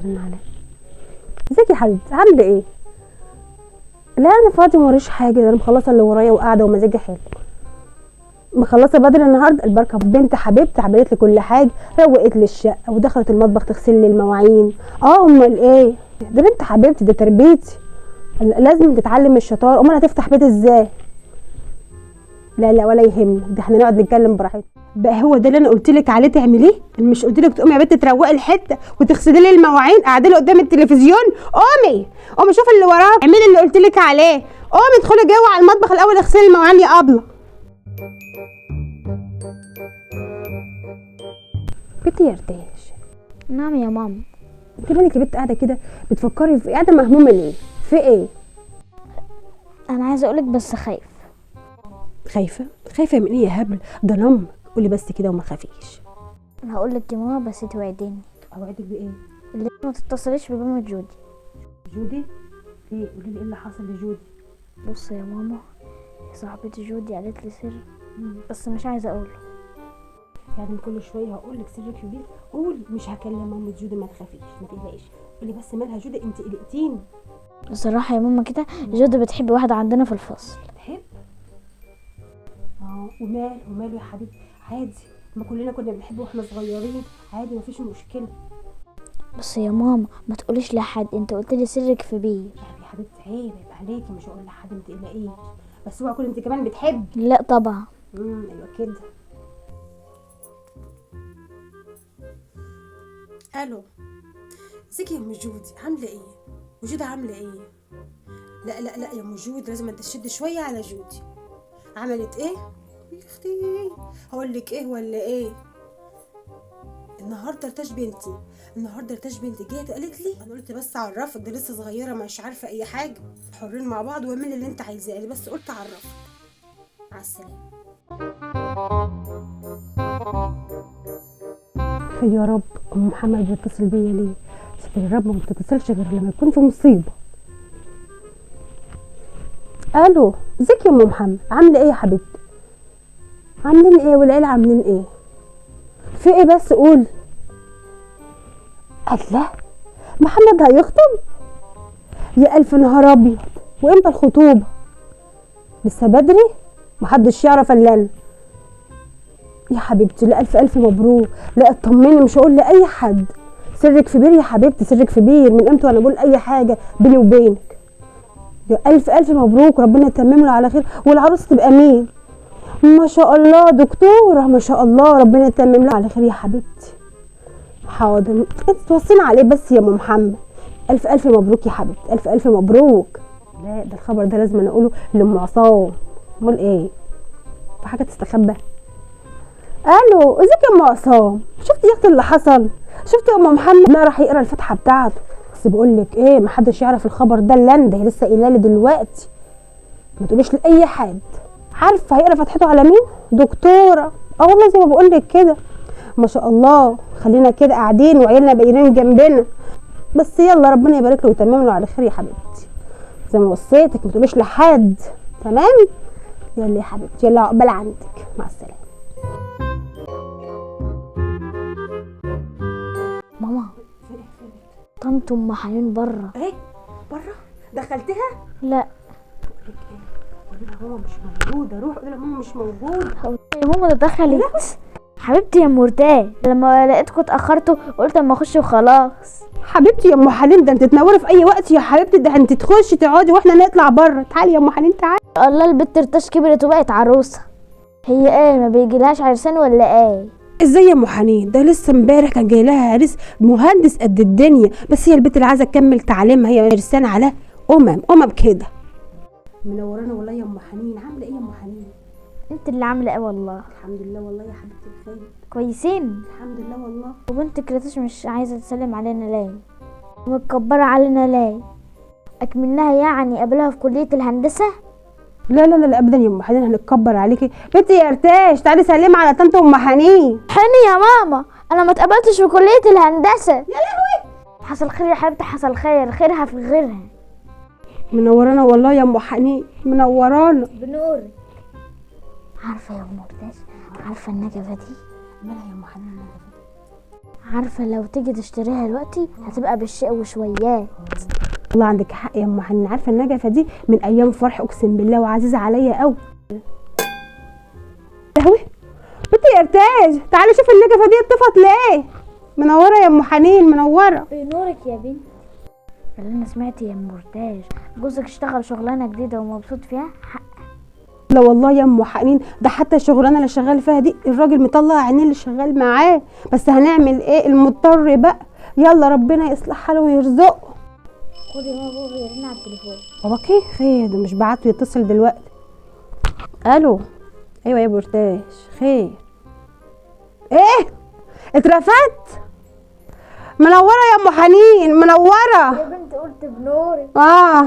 بترن عليا. ازيك يا حبيبتي، عامله ايه؟ لا انا فاضية، موريش حاجة، ده انا مخلصة اللي ورايا وقاعدة ومزاجي حلو. مخلصة بدري النهارده، البركة في بنت حبيبتي، عملت لي كل حاجة، روقت لي الشقة ودخلت المطبخ تغسل لي المواعين. امال ايه؟ ده بنت حبيبتي، ده تربيتي، لازم تتعلم الشطارة، امال هتفتح بيت ازاي؟ لا لا ولا يهمني، ده احنا نقعد نتكلم براحتنا. بقى هو ده اللي انا قلت لك عليه تعمليه؟ مش قلت لك تقومي يا بنت تروقي الحتة وتغسلي لي المواعين؟ قاعدة لي قدام التلفزيون؟ قومي قومي شوفي اللي وراك، اعملي اللي قلت لك عليه، قومي ادخلي جوه على المطبخ الاول اغسلي المواعين يا ابله. بنتي يا ارتاش. نعم يا ماما. انت مالك يا بنت قاعدة كده بتفكري في قاعدة مهمومه ليه؟ في ايه؟ انا عايزه اقولك بس خايف. خايفة؟ خايفة من ايه يا هبل؟ ده نمر. قولي بس كده وما تخافيش. انا هقولك يا ماما بس توعديني. اوعدك بايه؟ اللي ما تتصليش بماما جودي. جودي؟ ليه؟ قولي لي ايه اللي حصل لجودي؟ بصي يا ماما، صاحبتي جودي قالت لي سر بس مش عايزه اقوله. يعني كل شوية هقول لك سرك في بيت؟ قولي. مش هكلم ماما جودي، ما تخافيش ما تقلقيش. قولي بس مالها جودي، انت قلقتيني. بصراحة يا ماما كده جودي بتحب واحدة عندنا في الفصل. بتحب؟ ومال وماله يا حبيبتي، عادي، ما كلنا كنا بنحب واحنا صغيرين، عادي مفيش مشكلة. بس يا ماما ما تقوليش لحد، انت قلت لي سرك في بير. يا حبيبتي عيب، عيب عليكي، مش هقول لحد ما تقلقيش. بس اوعي تكوني انت كمان بتحبي. لا طبعا. ايوه كده. الو، ازيك يا ام جودي، عامله ايه؟ وجودي عامله ايه؟ لا لا لا يا ام جودي، لازم تشد شوية على جودي. عملت ايه؟ يا اختي هقول لك ايه ولا ايه؟ النهارده ارتاش بنتي، النهارده ارتاش بنتي جت قالت لي، انا قلت بس اعرفك، ده لسه صغيرة مش عارفه اي حاجة، حرين مع بعض واعملي اللي انت عايزاه، بس قلت اعرفك. مع السلامة. يا رب ام محمد بتتصل بيا ليه؟ ستر الرب ما بتتصلش غير لما يكون في مصيبة. الو، ازيك يا ام محمد، عامله ايه يا حبيبتي؟ عاملين ايه والعيلة عاملين ايه؟ في ايه بس قول. الله، محمد هيخطب؟ يا الف نهار ابيض، وامتى الخطوبة؟ لسه بدري، محدش يعرف الا انا. يا حبيبتي لا الف الف مبروك، لا اطمني مش هقول لاي حد، سرك في بير يا حبيبتي، سرك في بير، من امتى وانا بقول اي حاجة بيني وبينك؟ يا الف الف مبروك، ربنا يتمم له على خير. والعروسه تبقى مين؟ ما شاء الله دكتورة، ما شاء الله، ربنا يتمم له على خير يا حبيبتي. حاضر، انت توصينا عليه بس يا ام محمد. الف الف مبروك يا حبيبتي، الف الف مبروك. لا ده الخبر ده لازم انا اقوله لام عصام. امال ايه؟ في حاجة تستخبى؟ الو، ازيك يا ام عصام؟ شفتي يا اختي اللي حصل؟ شفتي يا ام محمد؟ لا راح يقرا الفاتحة بتاعته. بس بقول لك ايه، محدش يعرف الخبر ده الا انا، ده هي لسه قايله لي دلوقتي، ما تقوليش لاي حد. عارفه هيقرا فاتحته على مين؟ دكتورة. والله زي ما بقول لك كده، ما شاء الله، خلينا كده قاعدين وعيالنا بايرين جنبنا. بس يلا ربنا يبارك له ويتمم له على خير يا حبيبتي، زي ما وصيتك ما تقوليش لحد، تمام؟ يلا يا حبيبتي، يلا عقبال عندك، مع السلامة. ماما، طنط ام حنين بره. ايه بره؟ دخلتها؟ لا. بقولك ايه، قولي لها ماما مش موجودة، روح قولي لها ماما مش موجودة. يا ماما ده دخلت. حبيبتي يا مرتاح، لما لقيتكم اتاخرتوا قلت اما اخش وخلاص. حبيبتي يا ام حنين، ده انت تنوري في اي وقت يا حبيبتي، ده انت تخشي تقعدي واحنا نطلع بره. تعالي يا ام حنين تعالي. الله، البت ارتاش كبرت وبقت عروسه. هي ايه ما بيجيلهاش عرسان ولا ايه؟ ازاي يا ام حنين؟ ده لسه امبارح كان جاي لها عريس مهندس قد الدنيا، بس هي البت اللي عايزه تكمل تعليمها، هي عرسان على امم كده. منورانا والله يا ام حنين. عامله ايه يا ام حنين؟ انت اللي عامله ايه؟ والله الحمد لله والله يا حبيبتي بخير. كويسين الحمد لله والله. وبنتك رتاش مش عايزه تسلم علينا ليه؟ متكبره علينا ليه؟ اكملناها يعني قبلها في كليه الهندسة؟ لا لا لا ابدا يا ام حنين، هنتكبر عليكي. بنتي يا ارتاش تعالي سلمي على طنط ام حنين. حنين يا ماما، انا ما اتقبلتش في كليه الهندسة. يا لهوي. حصل خير يا حبيبتي، حصل خير، خيرها في غيرها. منورانا والله يا ام حنين، منورانا بنورك. عارفه يا ام مرتاش، عارفه النجفه دي مالها يا ام حنين؟ النجفه دي عارفه لو تيجي تشتريها دلوقتي هتبقى بالشق وشويات. والله عندك حق يا ام حنين، عارفه النجفه دي من ايام فرح اقسم بالله وعزيزه عليا قوي. لهوي بنتي يا ارتاج، تعالي شوفي النجفه دي اتطفت ليه. منورة يا ام حنين، منورة. بنورك يا بنتي. اللي انا سمعت يا ام مرتاج جوزك اشتغل شغلانة جديدة ومبسوط فيها. حق. لا والله يا ام حنين، ده حتى الشغلانة اللي شغال فيها دي الراجل مطلع عينيه اللي شغال معاه، بس هنعمل ايه، المضطر بقى. يلا ربنا يصلح حاله ويرزقه. خدي ماما، بابا بيرن على التليفون. باباكي خير؟ ده مش بعته يتصل دلوقتي. الو، ايوه يا بورتاج، خير؟ ايه اترفدت؟ منورة يا ام حنين، منورة يا بنت قلت بنورك. اه.